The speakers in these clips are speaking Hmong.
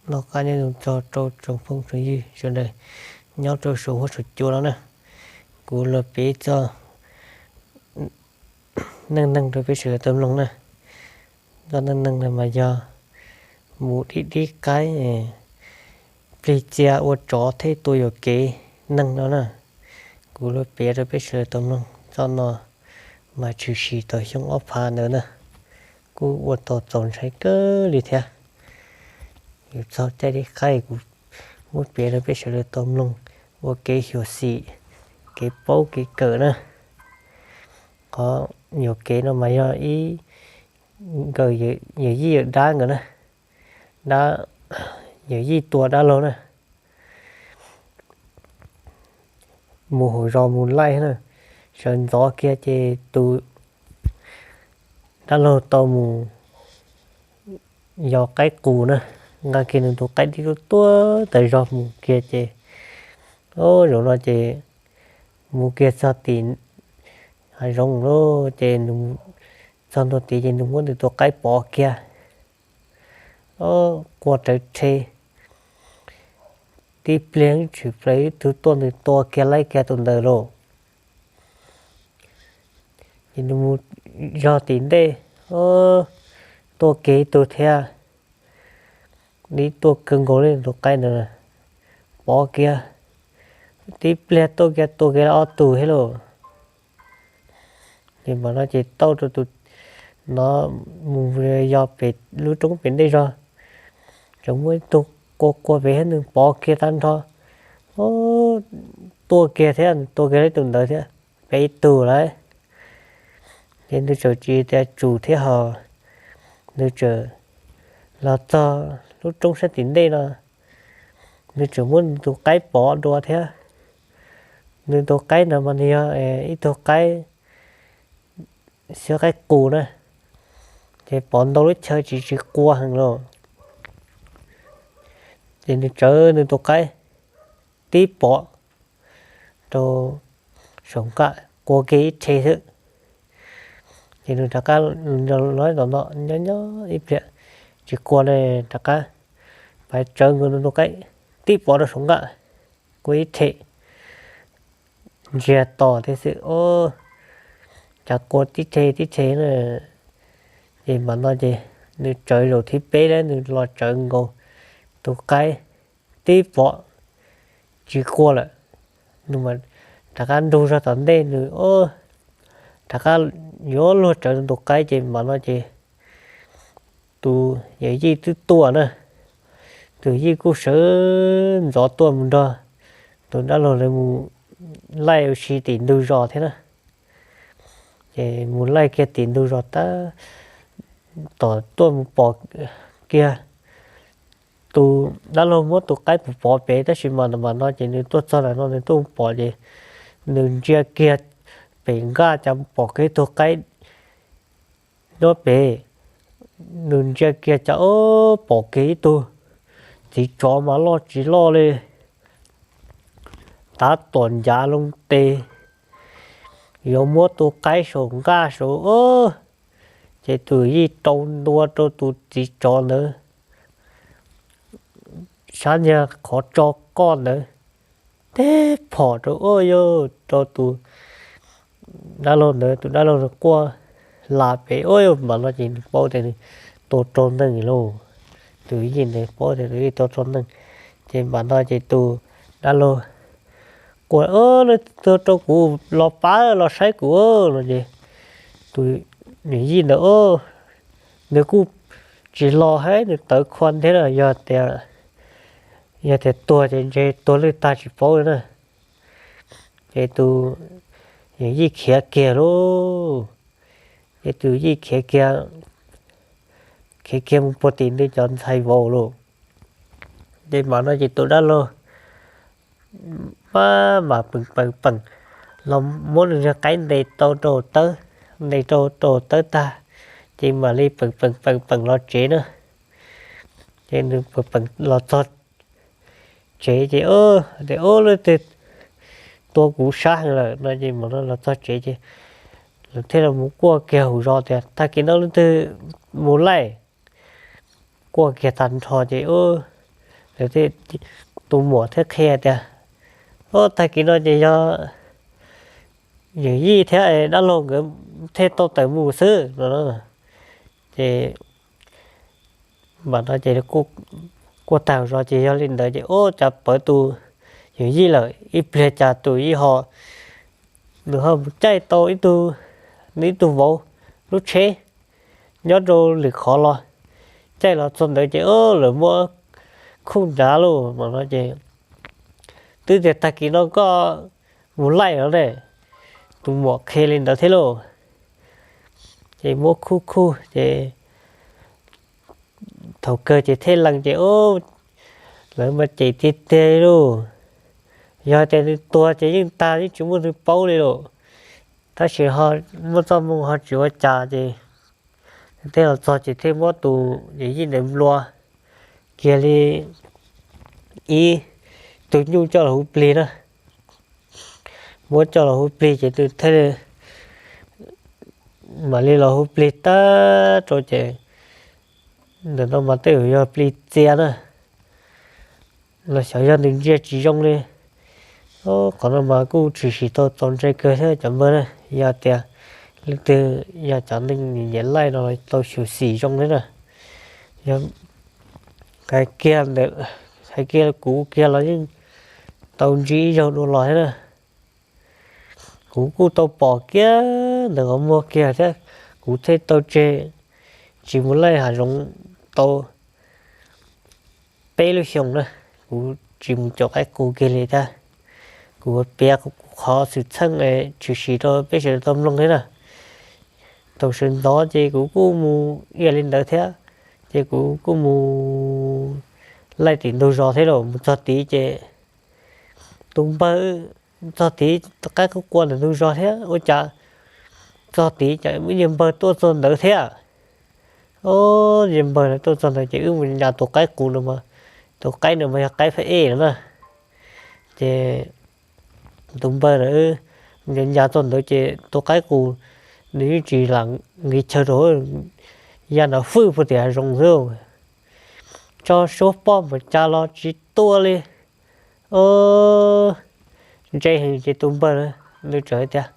Noj qab nyob zoo txog rau tsoom phooj tsoom ywg sawv daws nyob rau saum huab saum cua no na. Kuv los piav txog neej neeg rau peb sawv daws tau mloog na. Txoj neej neeg no mas yog mus dib dib qaib, plig txia ua tsov thiab tua yuam kev neeg no na. Kuv los piav rau peb sawv daws tau mloog txoj no mas tshwm sim tau xyoo ob phav ntawd na, kuj ua tau txaus ntshai kawg li thiab. Yus txog caij dib qaib kuv muab piav rau peb sawv daws tau mloog ua kev xyuam xim, kev paub kev kawm na. Qhov yuam kev no mas yog ib nkawm yawm yij yawm dab nkawd na, dab, yawm yij tua dab laug na. Mus hauv zos mus laij na, sawv ntxov kiag ces tus dab laug tau mus yos qaib qus na, nqa kiag nws tus qaib dib tuaj tuaj tas zog mus kiag ces, o, zaum no ces mus kiag txog tim hav zoov lawm ces nws txog ntua tid ces nws muab nws tus qaib pov kiag, o, qua rawv rhe. Tib pliag tshwm plaws ib tug tuaj, nws tua kiag laij kiag tus ntawd lauj. Ces nws mus zog tim ntej, o, tuaj kiag ib tug thiab, nws tuaj kawg nkaus li tus qaib ntawd, pov kiag. Tib pliag tuaj kiag tua kiag ob tug thiab lauj. Ces mam no ces tau rau tus no mus yos pem lub roob pem ntej zog, tseem muaj ib tug qua qua pem thiab nws pov kiag tag nrho, o, tua kiag thiab, nws tua kiag li tus ntawd thiab, peb ib tug lawm. Ces nws txawm tsis tias tsum thiab ho, nws txawm los txog lub roob sab tim ntej no, nws txawm muab nws tus qaib pov dua thiab. Nws tus qaib ntawd mas nws yog ib tug qaib, xyov qaib qus na, ces pov ntau lub chaw tsis tsis qua heev los. Ces nws tsawv nws tus qaib tib pov rau saum nqaj, qua kiag ib rhe xwb. Ces nws rov qab los tom no nyob nyob ib pliag tsis qua ne, rov qab pais tsawv nkaus nws tus qaib tib pov rau saum nqaj, qua ib rhe, ntsiag to thiab xwb, o, cas qua tib rhe tib rhe na. Ces mam no ces nws tsawv zaum thib peb lawm, nws los tsawv nkaus tus qaib tib pov tsis qua lawm. Nws mas rov qab nrug zog tom ntej, nws rov qab yuav luag tsawv nws tus qaib ces mam no ces tus yawm yij twb tuaj na, tus yij kuj sawv ntxov tuaj mus nrog tus dab laug lawv mus laij ua si tim ntug zos thiab na. Ces mus laij kiag tim ntug zos tab tom tuaj mus pom kiag tus dab laug muab tus qaib pov pov pem, tab sis mas mam no ces nws tuaj txog ntawm no nws tuaj mus pom ces nws ntsia kiag pem nqaj cas pom kiag ib tug qaib nyob pem. Nws ntsia kiag cas pom kiag ib tug txiv tsov mas loj tsis loj li, tab tom ncav loo tes yuav muab tus qaib saum nqaj saud, ces tus yij rau ntua rau tus txiv tsov ntawd sab nyag qhov tso koj ntawd, teb phom rau, ua yog rau tus dab laug ntawd, tus dab laug quaj hla pem, ua yog mas no ces nws paub tias nws tua raug neeg lauj. Tus yij ntawd paub tias tus yij tua raug neeg, ces mas no ces tus dab laug quaj, nej tua rau kuv los pab los saib kuv no ces tus yij ntawd, nws kuj tsis los thiab, nws tawv khua thiab na, yog tias, yog tias tuag ces ntshe tuag lwj tag tsis paub li na. Ces tus yij khiav kiag lauj, ces tus yij khiav kiag, khiav kiag mus puag tim nws cov ntxhais vauv lauj. Ces mas no ces tus dab laug maj mam peem peem peem los muab nws niag qaib ntes tau rau tawb, ntes rau rau tawb tag, ces mam li peem peem peem peem los tsev na. Ces nws peem peem los txog tsev ces, tias, Ub, leej twg tua kuv sab heev lawm no? Ces mam no los txog tsev ces lawv thiaj los mus kuaj kiag hauv zos tias, Tag kis no leej twg mus laij? Kuaj kiag tag nrho ces, ub, Tus muam thiaj qhia tias, Ob, tag kis no ces yog yawm yij thiab dab laug nkawd thiaj tau tawm mus xwb no. Ces mam no ces kuj tag zog ces yog li ntawd ces ub, cas pawv tus yawm yij lawm, ib pliag cas tus yij ho nws ho mus caij tau ib tug, nws ib tug vauv lub tsheb nyob rau lwm qhov los, caij los txog ntawd ces lawv muab khuj nyav lauj. Mas no ces twb tias tag kis no koj mus laij no ne, tus muam qhia li ntawd thiab lauj. Ces muab khuj khuj ces thaum kawg ces thiaj lees ces lawv mas cem tiag tiag lauj. Yog tias nws tuag ces yeej tag, yeej tsis muaj nws paub li lauj. Tab sis ho muaj txoj moo ho tsis ua cas ces tej los txog ces thiaj muab tus yawm yij ntawd nplua kiag li ib tug nyuj coj los hu plig na. Muab coj los hu plig ces nws thiaj mam li los hu plig tag rau ces ntawm no mas tej zaum yog plig txias na, los xyov yog nws ntsia tsis zoo li. Qhov no mas kuj tshwm sim tau txaus ntshai kawg thiab cov npawg na. Yog tias leej twg yog cov neeg nyiam laij no tau xyuam xim zoo thiab na. Yog hais kiag ntawm, hais kiag kuv kiag los yeej tau ntsib ib zaug dua los thiab na. Kuv kuj tau pom kiag ntawm qhov muag kiag thiab, kuv thiaj tau tseg tsis mus laij hav zoov tau peb lub xyoos na. Kuv tsis mus caum qaib qus kiag li thiab. Kuv piav kuv qhov xwm txheej tshwm sim rau peb sawv daws tau mloog thiab na. Thaum sawv ntxov ces kuv kuj mus ib yam li ntawd thiab, ces kuv kuj mus laij tim ntug zos thiab los mus txog tid ces tus npawg, txog tid tus qaib kuj qua ntawm ntug zos thiab ua cas txog tid ces ib niag npawg tuaj txog ntawd thiab. Ob, niag npawg na tuaj txog ntawd ces wb mus nyas tus qaib qus no, tus qaib no mas yog qaib phab ej no na. Ces tus npawg na, nyas nyas txog ntawd ces tus qaib qus nws yeej tsis lam nqis chaw rau, ya nrov fwj puag tim hav zoov xwb. Tso suab poj mus cas los tsis tuaj li. Ob, ntse heev ces tus npawg na, nws txawm hais tias,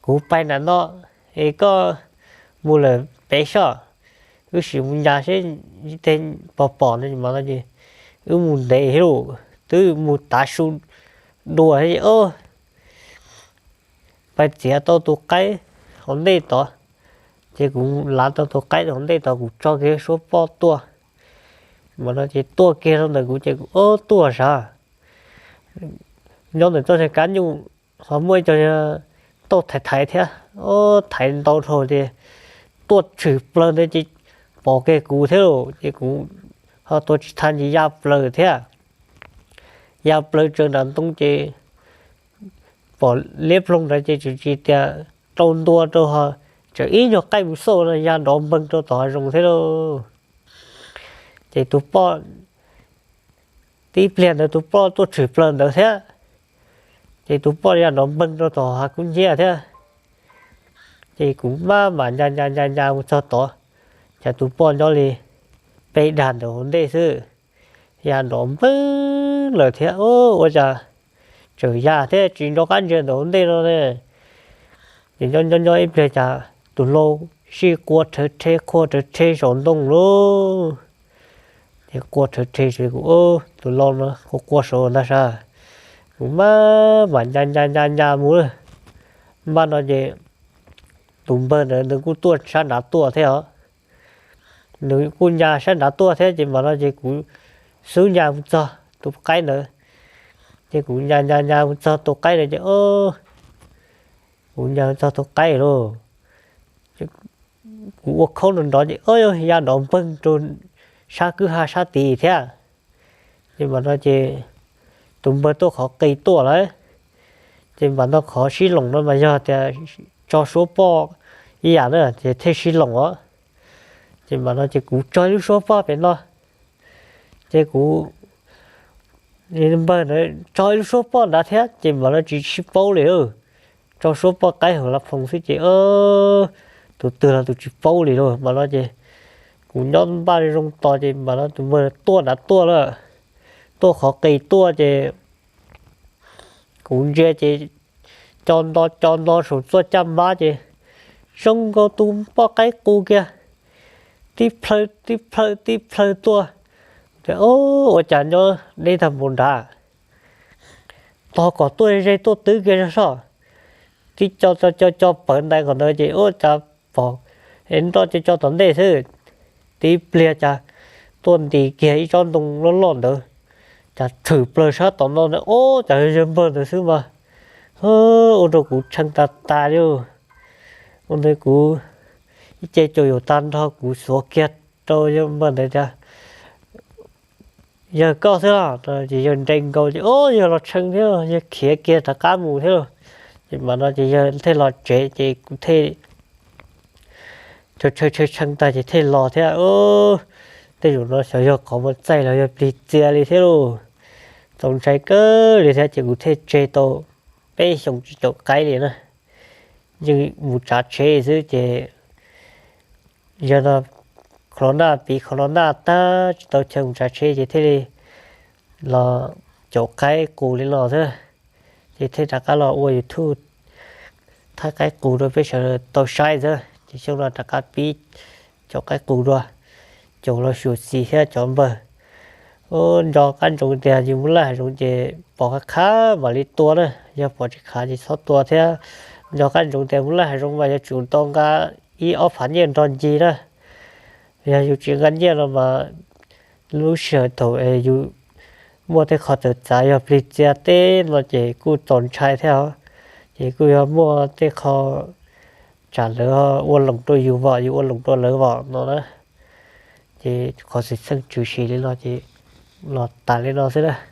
Kuv pais nram no es koj mus lawm pem soj, wb sim mus nyas seb tej pom pom no mas no ces wb mus ntev thiab lauj, twb mus tav su dua thiab ces pais txiav tau tus qaib hauv ntej tod. Ces kuv lav tau tus qaib hauv ntej tod kuv tso kiag suab poj tuaj. Mas no ces tuaj kiag rau ntawm kuv ces kuv ob tuaj sav, nyob ntawm txoj niag kab nyuj ho muaj ib co tauj thaiv thaiv thiab, ob thaiv ntau dhau ces tuaj tshwm plaws ntawd ces pom kiag kuv thiab lauj. Ces kuv ho tuaj tsis tha ces ya plaws thiab, ya plaws tsaws nram ntoo ces pom liab ploog ntawd ces tsis tias rau ntua rau ho tseem ib nyuag qaij mus xauj no ya nrov npeeg rau tom hav zoov thiab lauj. Ces tus poj, tib pliag ntawd tus poj tuaj tshwm plaws ntawd thiab, ces tus poj ya nrov npeeg rau tom hav kub hnyiab thiab. Ces kuv maj mam nyas nyas nyas nyas mus txog tod, cas tus poj nyob li peb dag ntawm hauv ntej xwb, ya nrov npeeg lawm thiab. Ua cas tseem ya thiab tsis nco qab ntsia ntawm hauv ntej no ne. Ces nyob nyob nyob ib pliag cas tus hlau sij qua rhawv rhe qua rhawv rhe saum ntoo lauj. Ces qua rhawv rhe ces kuv, tus hlau no qua qua saud ntag sav. Kuv maj mam nyas nyas nyas nyas mus lawm. Npaj no ces tus npawg ntawd nws kuj tuaj sab nrad tuaj thiab os. Nws kuj nyas sab nrad tuaj thiab ces mas no ces kuv xub nyas mus txog tus qaib ntawd. Ces kuv nyas nyas nyas mus txog tus qaib ntawd ces kuv nyas mus txog tus qaib lauj, kuv ua khaub nrov nrov ces ya nrov npeeg rau sab kwj ha sab tid thiab. Ces mas no ces tus npawg tuaj qhov qis tuaj lawm. Ces mas no qhov sib loos no mas yog tias tso suab poj ib yam na ces thiaj sib loos os. Ces mas no ces kuv tso ib lub suab poj pem no, ces kuv npawg ntawd tso ib lub suab poj nrad thiab ces mas no tsis sib paub li. Tso suab poj qaib hauv la phoos xwb ces tus twg los tus tsis paub li lauj. Mas no ces kuv nyob npaj zoo tos ces mas no tus npawg tuaj nrad tuaj lawm. tuaj qhov qis tuaj ces kuv ntsia ces co nto co nto saum txoj caj mab ces zoo nkaus tus poj qaib qus kiag tib plhaw tib plhaw tib plhaw tuaj. Ua cas nyob deb tag npaum nrad, tos kom tuaj ze tuaj twv kiag zog soj. Tib co co co co pawv ntais kom ntawd ces ua cas pom es nroj co co tom ntej xwb. Tib pliag cas tuaj nti kiag ib tsob ntoo loj loj ntawd, cas tshwm plaws sab tom no ntag, ua cas yog yawg npawg ntawd xwb mas. Ua rau kuv tshee tas tas li. Ua ntawd kuv ib ce caum yus tag nrho kuv xuav kiag rau yawg npawg ntawd tias, Yawg, koj xwb los? Ces yawg nres nkaus ces, Ub, yawg los tshee thiab, yawg khiav kiag rov qab mus thiab lauj. Ces mam no ces yawg thiaj los tsev ces kuv thiaj tshee tshee tshee tag ces thiaj los thiab. Tej zaum no xyov yog qhov muag txaij los yog plig txias li thiab lauj. Txaus ntshai kawg li thiab ces kuv thiaj tseg tau peb xyoos tsis caum qaib li na. Yeej mus tsav tsheb xwb ces yog no qhov no naj piv qhov no naj tag tsis tau chaw mus tsav tsheb ces thiaj li los caum qaib qus li no xwb. Ces thiaj rov qab los ua YouTube thaij qaib qus rau peb sawv daws tau saib xwb. Ces xyoo no rov qab pib caum qaib qus dua, caum los xyuam xim thiab cov npawg. Ub, nco qab ntsoov tias yus mus laij hav zoov ces pom qab qhav mam li tua na, yog pom tsis qhav ces txhob tua thiab. Nco qab ntsoov tias mus laij hav zoov mas yuav tsum tau nqa ib ob phav nyiaj nrog ncig na. Yog yus tsis nqa nyiaj no mas lub sij hawm thaum yus muaj tej qho txawv txav yog plig txias teb no ces kuj txaus ntshai thiab os. Ces kuj yog muaj tej qho tsam lawv ua loos rau yus vom yus ua loos rau lawv vom no na. Ces qhov xwm txheej tshwm sim li no ces los tas li no xwb na.